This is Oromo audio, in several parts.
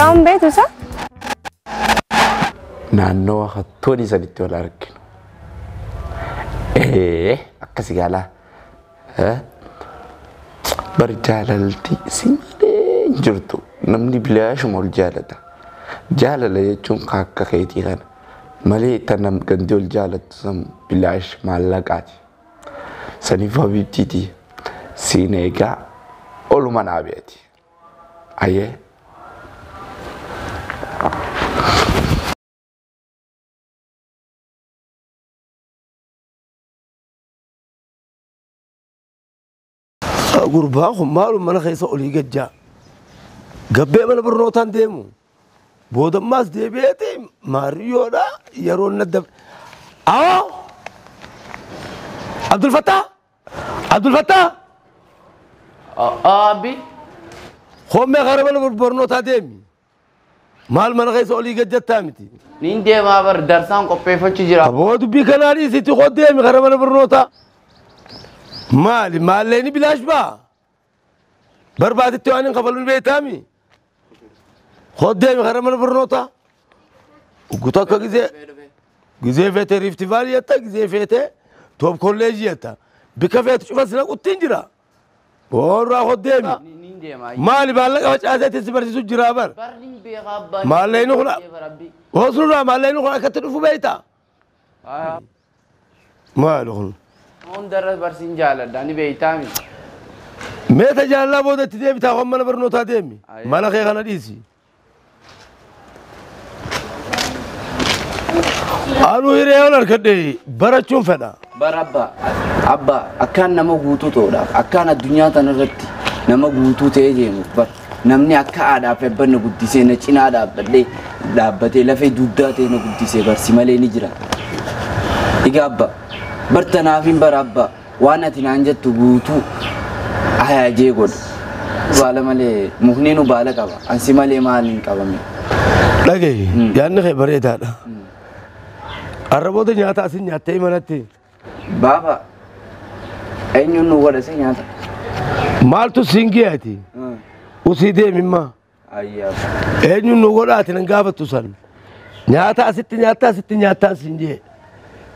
Mi'aawun beektu isa? Naannoo hattoonni sanitti wal arginu. Akkasi gaalaa. Bari jaalalti si malee hin jirtu. Namni bilaashuma ol jaalata. Jaalala jechuun akka keetii kana. Malee tan nam gandii ol jaalattu san bilaash maallaqaati. Saniif habibtiiti. Siin eegaa oluma dhaabeeti. Ayyee. Gurbaan kun maalum mana keessa olii gajjaa. Gabbee mana barnootaan deemu. Boodammaas deebi'eeti maariyyoodha yeroo inni adda. Awoo! Abdul Fattah! Abdul Fattah! Abbi. Hommee gara mana barnootaa deemi. Maal mana keessa olii gajjattaa miti. Niin deemaa bar darsaan qopheeffachuu jira. Aboo dubbii kanaa dhiisitti koo deemi gara mana barnootaa. Maali maalleen bilaash baa. Barbaadetti waan hin kafaluun beektaami. Koo deemi gara mana barnootaa. Guutuu akka gizee feete Rift Valley jetta gizee feete Top Kolleejii jetta. Bikka feete cufa sina quttiin jira. Boorraa koo deemi. Niin deemaa. Maali maallaqa facaaseetti si barsiisu jira bar. Bar niin beekaa abbaa. Maalleen kun hoosnurraa maalleen kun akkatti dhufu beektaa. Maali kun. Hundarra barsiin jaaladha ni beektaami. Meeta jaalalaa booda itti deebitaa waan mana barnootaa deemi. Mana kee kana dhiisi. Anuu hiree yoon argadhe barachuun fedha. Bar abbaa abbaa akkaan nama guutuu ta'uudhaaf akkaan addunyaa tanarratti nama guutuu ta'ee deemuuf bar namni akka haadhaaf abbaan na guddisee na cinaa dhaabbadhee dhaabbatee lafee dugdaa ta'e na guddisee barsi malee ni jira. Egaa abbaa bar tanaafin bara abbaa waan ati naan jettu guutuu hayaajee godha. Baala malee mukni nu baala qaba ansi malee maal hin qabame. Dhagahi yaadni kee bareedaadha. Arraboota nyaata asin nyaattee manatti. Baaba eenyuun nu godha si nyaata? Maaltu siin geeti? Usii deemimmaa. Ayyaa. Eenyuun nu godha ati nan gaafattu san. Nyaata asitti nyaata asitti nyaata siin jee.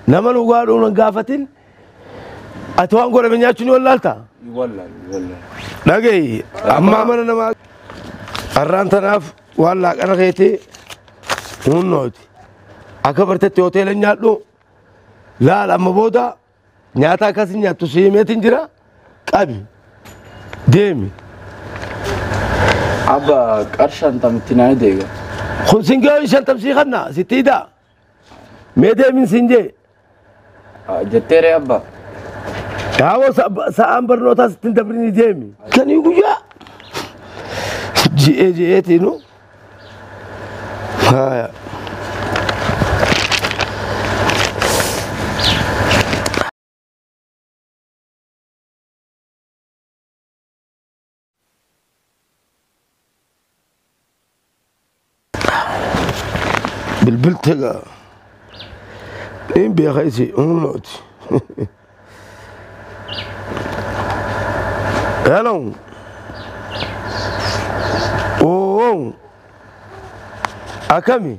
Nama nu gaadhuu nan gaafatin ati waan godhame nyaachuu ni wallaalta? Wallaalu wallaalu. Dhagahi ammaa mana namaa har'aan tanaaf waan laaqana keetii hunnooti. Akka bartetti hoteela nyaadhu laal amma booda nyaata akkasii nyaattu si himeetiin jira qabi deemi. Abba qarshaan tamitti naa deega. Kun siin shantamsii kanna sitti hidhaa. Mee deemin siin jee. Jetteeree abba. Yaawoo sa'aan barnootaa sitti hin dabrinii deemi. Kanii guyyaa ji'ee ji'eetiinu. Haaya. Bilbiltega. Niin beeka isi hunnooti. Hello. Oo. Akami.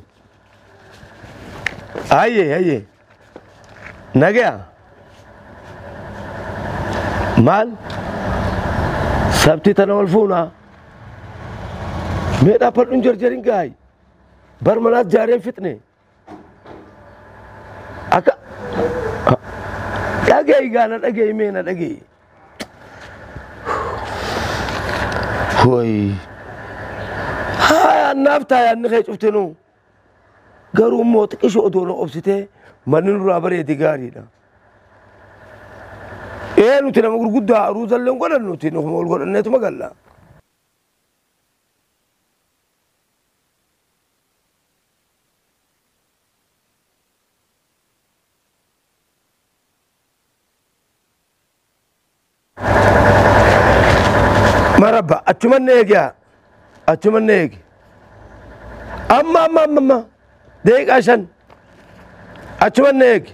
Aye aye. Nagaya. Maal. Sabti tana wal fuuna. Mee dhaabbadhuun jarjarin gaay. Bar manaas jaareen fixne. Akka dhagahi gaana dhagahi mee na dhagahi. Hooyi. Haa annaaf taayanni kee cuftinu. Garuu immoo xiqqishoo odoo na obsitee manni nurraa bareede gaariidha. Ee nuti nama gurguddaa aruusallee hin godhannu nuti nukuma ol godhanneetuma galla. Marabba achuman eegi achuman eegi. Amma amma amma amma daqiiqaa 5 achuman eegi.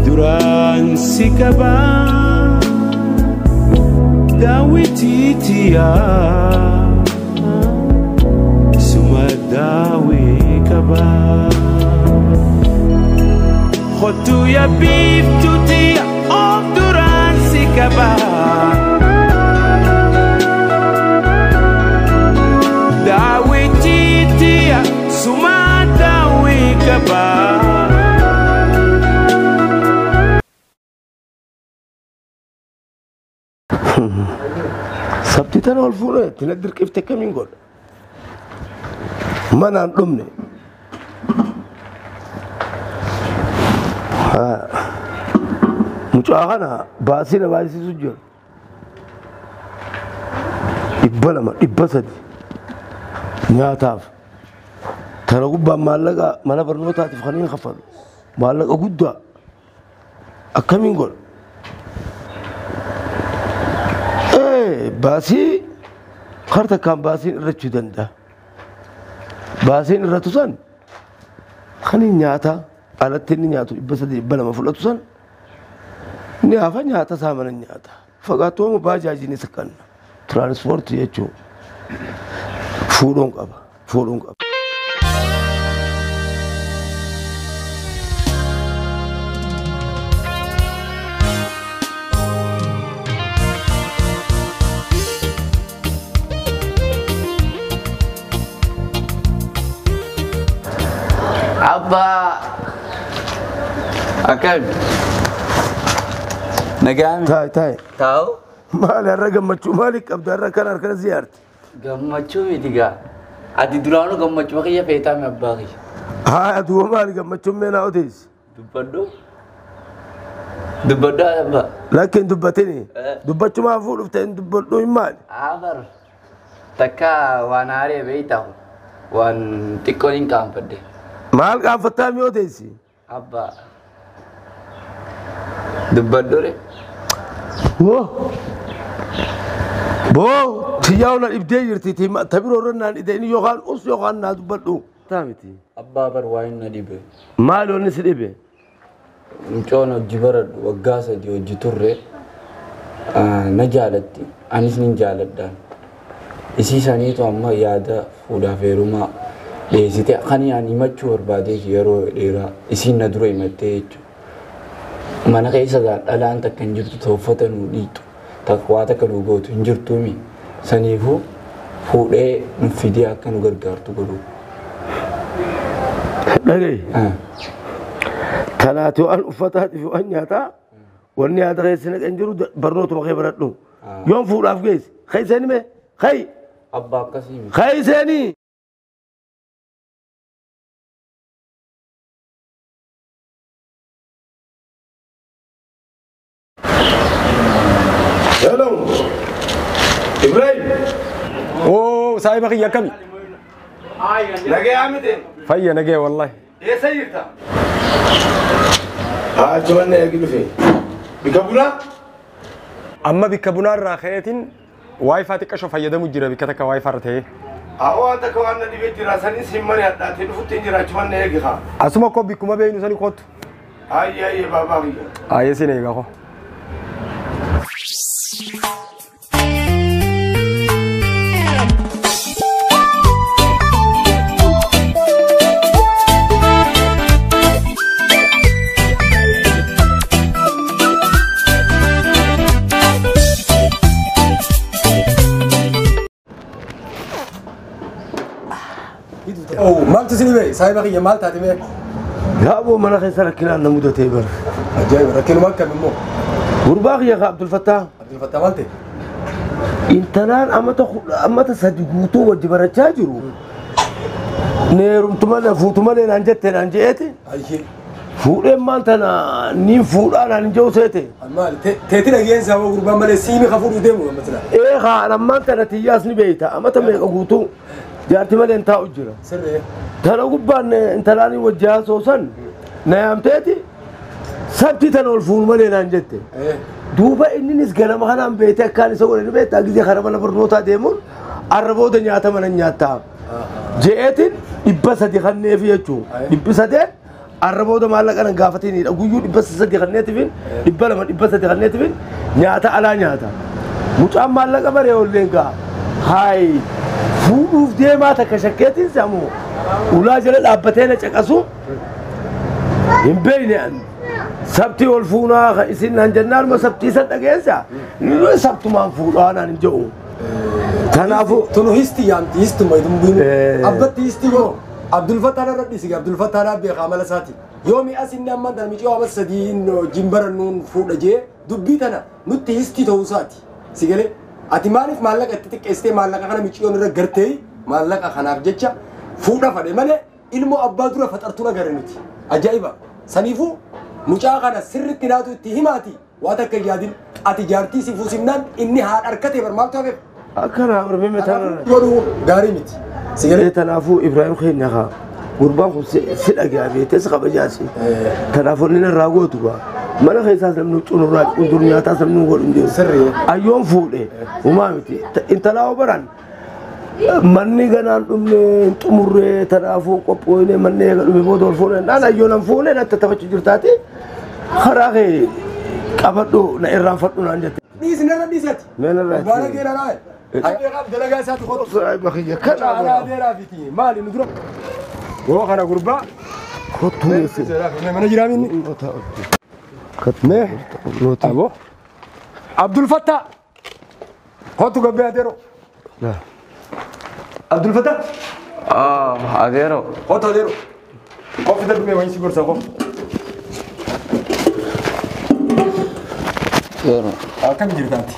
duraan si qabaa daawwitiitiyaa suma daawwii qabaa. Kottu yaa biiftuutiyaa of duraan si qabaa. Daawwitiitiyaa suma daawwii qabaa. Sabti tana ol fuudhee itti na dirqifte akkamiin godha? Manaan dhumne. Mucaa kana baasii na baasisiisu jira. 200 300 nyaataaf. Tana gubbaan maallaqa mana barnootaatiif kan hin kaffalu. Maallaqa guddaa akkamiin godha? Baasii harta kan baasiin irrachuu danda'a. Baasiin irratu san kan hin nyaata alatti inni nyaatu 300 200 fudhatu san ni hafa nyaata isaa mana nyaata. Fagaatoo baajaajiin isa kanna. Tiraanispoortii jechuun fuudhuun qaba. Fuudhuun qaba. Abba akkam nagaan Taayi taayi. taa'u Maali har'a gammachuu maali qabda har'a kan harkana ziyaarti? gammachuu miti gaa ati duraanuu gammachuu kiyya feetaame abbaa kiyya Haa aduwa maali gammachuun mee naa odeessi? dubbadhu dubbadhu abbaa Lakki hin dubbatini. Dubbachumaa fuudhuuf ta'e hin dubbadhu hin maali? Abar takka waan haaree beeytahu waan xiqqoon hin qaanfadhe Maal qaanfattaa mi odeessi? abbaa dubbadhu re Woo! Boo! Tiyyaa na dhibdee jirti. Ta biroo irra naan dhidee yookaan us yookaan naa dubbadhu. Taa miti. abbaa bar waan na dhibe Maali wanni si dhibe? Mucoon hojii baradhu waggaa 3 hojii turre na jaalatti anis nin jaaladhaan isii saniitu amma yaada fuudhaaf heerumaa dhiyeessite kan ani himachuu barbaadee yeroo dheeraa isiin na dura himattee jechuudha. Mana keessa dhalaan takka hin jirtu ta uffata nuu dhiitu takka waa takka nuu gootu hin jirtuumi saniifuu fuudhee nu fidee akka nu gargaartu godhu. Dhagahi. Tanaati waan uffataati fi waan nyaataa wanni yaada keessa naqan jiru barnootuma kee baradhu. Yoon fuudhaaf geesse kayi seeni mee kayi Abbaa akkasii miti. kayi seenii. Hello. Ibrahim. Oo saahiba kiyya akkami? Nagee miti. Fayya nagee wallahi. Eessa jirta? Haa achumaan eegi dhufe. Bika bunaa? Amma bikka bunaa irraa ka'eetiin waayifaa xiqqashoo fayyadamu jira bikka takka waayifaa irra ta'ee. Haa waan takka waan na dhibee jira sanis hin mani hadhaatee dhufutti hin jira achumaan eegi haa. Asuma koo bikkuma beeynu sani kootu. Ayyee ayyee baabaa kiyya. Ayyee siin eegaa koo. Maaltu isin dhibee? Saahiba kiyya maal taate mee? Yaaboo mana keessa rakkinaan na mudatee bara. Ajaa'iba rakkinuma akkam immoo? Gurbaa kiyya ka Abdul Fattah. Abdul Fattah maal ta'e? Intalaan amata 3 guutuu wajji barachaa jiru. Neerumtu malee fuutu malee naan jettee naan je'eeti. Ayyee. Fuudheen maal tana niin fuudhaa naan hin jiru seete. Maali teeti dhageen isaa gurbaan malee siimi ka fuudhuu deemu amma sila. Ee haa ammaan tana tiyyaas ni beeyta amata meeqa guutuu jaarti malee hin taa'u jira. Sirree. Tana gubbaan intalaan wajji haasoo san na yaamteeti sabti tana ol fuunu malee naan jette. Duuba inninis ganama kanaan beeyte akkaan isa godhe ni beektaa gizee kara mana barnootaa deemuun arra booda nyaata mana nyaattaa. Je'eetiin 300 kanneefi jechuun 300 Arrabooda maallaqa nan gaafatiniidha. Guyyuu 300 kanneetifin 200 300 kanneetifin nyaata alaa nyaata. Mucaan maallaqa baree olleen gaa. Haay fuudhuuf deemaa takka shakkeetiin samu ulaa jala dhaabbatee na caqasu hin beekne ani. Sabti ol fuunaa isin nan jennaan ma sabtii san dhageessa. Sabtumaan fuudhaa naan hin jedhu. Kanaafuu Tunu histi yaamti histuma idumbiin. Abbatti histi yoo Abdul Fattah irra dhiisi Abdul Fattah beekaa amala isaati. Yoomi as inni ammaan tana miciyoo amma sadiin wajjin barannuun fuudha jee dubbii tana nutti histi ta'uu isaati. Si galee ati maaliif maallaqa itti xiqqeessitee maallaqa kana miciyoon irra gartee maallaqa kanaaf jecha fuudha fadhe malee ilmoo abbaa dura faxartuu agarre nuti. Ajaa'iba! Saniifuu mucaa kana sirriitti naatu itti himaati waa takka yaadin ati jaartii si fuusimnaan inni haadha harkatee bar maaltu hafeef? Akkana barmee tana. Godhuu gaarii miti. Si galee Kanaafuu Ibrahim keenya haa gurbaan kun si dhagaa beekte si kabajaasi. Kanaafuu inni irraa gootu gaa mana keessaas namni huccuu nurraa qundur nyaataas namni godhu hin jiru. Sirrii. Ayyoon fuudhe uumaa miti. Intalaa obaran manni ganaan dhumne hin xumurre kanaafuu qophooyne manni eega dhume booda ol fuune naan ayyoon an fuune natti taphachuu jirtaati karaa kee qabadhu na irraanfadhu naan jette. Dhiisi narra dhiisati. Mee narraa itti. Baala kee narraa. Dalagaa isaati kottu. Saayiba kiyya Caalaa kana dheeraa fiti maali nu dura. Yoo kana gurbaa. kottu meessi. Mana jiraa minni. Mee. Abo. Abdul Fattah. Kottu gabbee adeero. Abdul Fattah. Adeero. Kottu adeero. Kofi darbee waan si gorsa kofi. Adeero. Akkam jirtaati?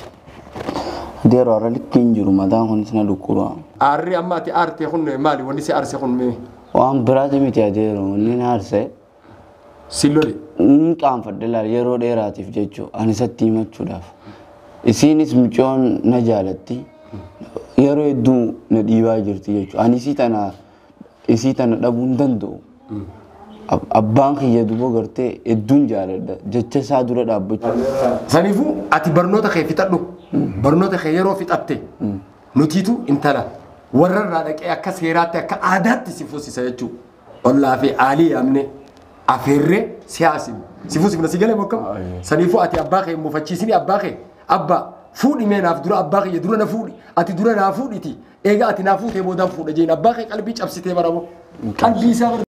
Adeero har'a likki hin jiru mataan kunis na dhukkuba. Aarri amma ati aarte kun maali wanni si aarse kun mee? Waan biraati miti adeero inni na aarse. Si lole. Inni qaanfadhe laal yeroo dheeraatiif jechuudha ani isatti himachuudhaaf. Isiinis mucoon na jaalatti yeroo hedduu na dhiibaa jirti jechuudha. Ani isii tana dhabuu hin danda'u. Abbaan kiyya duuba gartee hedduun jaaladha jecha isaa dura dhaabbachuu. Saniifuu ati barnoota kee fixadhu. Barnoota kee yeroo fixatte nutiitu intala warra irraa dhaqee akka seeraatti akka aadaatti si fuusisa jechuudha. Ollaa fi aalii yaamne afeerree si haasinu. Si fuusifna si galee bokkam. Saniifuu ati abbaa kee mufachiisini abbaa kee abbaa fuudhi mee naaf dura abbaa kiyya dura na fuudhi ati dura naa fuudhiti egaa ati naa fuutee boodaan fuudha jeen abbaa kee qalbii cabsitee barabo. Qalbii isaa bara.